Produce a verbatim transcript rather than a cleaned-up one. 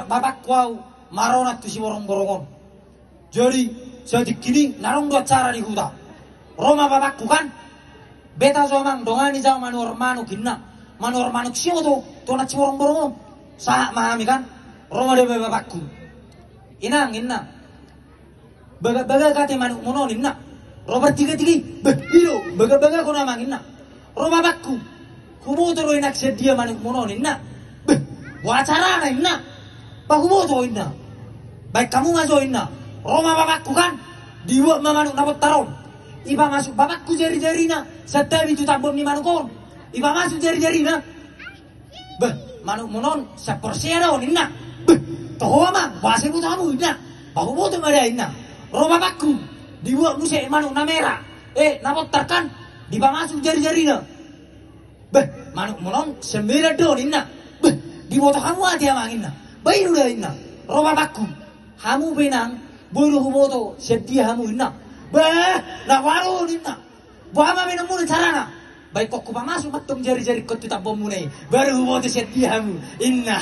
bapakku au maronan tu Siborongborong on. Jadi, satingki i, na adong do acara di huta. Ro ma bapakku kan. Beta jo amang, dongani jau manuhor manuk inna. Manuhor manuk sioto, tu anak Siborongborong on. Sahat ma hami kan. Ro ma dope bapakku. Inang, inna. Bagak-bagak ate manukmuna on inna. Ro partiga-tiga i. Beh, i do, bagak-bagak on amang inna. Ro bapakku. Huboto do inang sian dia manukmuna on inna. Beh, boha carana inna. Ba huboto inna. Baen hamu ma jo inna. Ro ma bapakku kan. Dibuat ma manuk na bontar on. Ipamasuk bapakku jari-jarina. Santabi tu tambon ni manuk on. Ipamasuk jari-jarina. Beh, manukmuna on, sian Porsea do on inna. Beh, toho amang, boha sai boto hamu inna. Ba huboto ma da inna. Ro bapakku, dibuat muse manuk na mera. Eh, na bontar kan, dipamasuk jari-jarina. Beh, manukmuna on, sian Medan do on inna. Beh, diboto hamu ate amang inna. Ba i do da inna. Ro bapakku, hamu pe inang, boi do huboto sian dia hamu inna. Beh, na boha do on inna. Boha ma baenmuna carana. Baen ho hupamasuk ma antong jari-jaringkon tu tambonmuna i. Baru huboto sian dia hamu. Inna.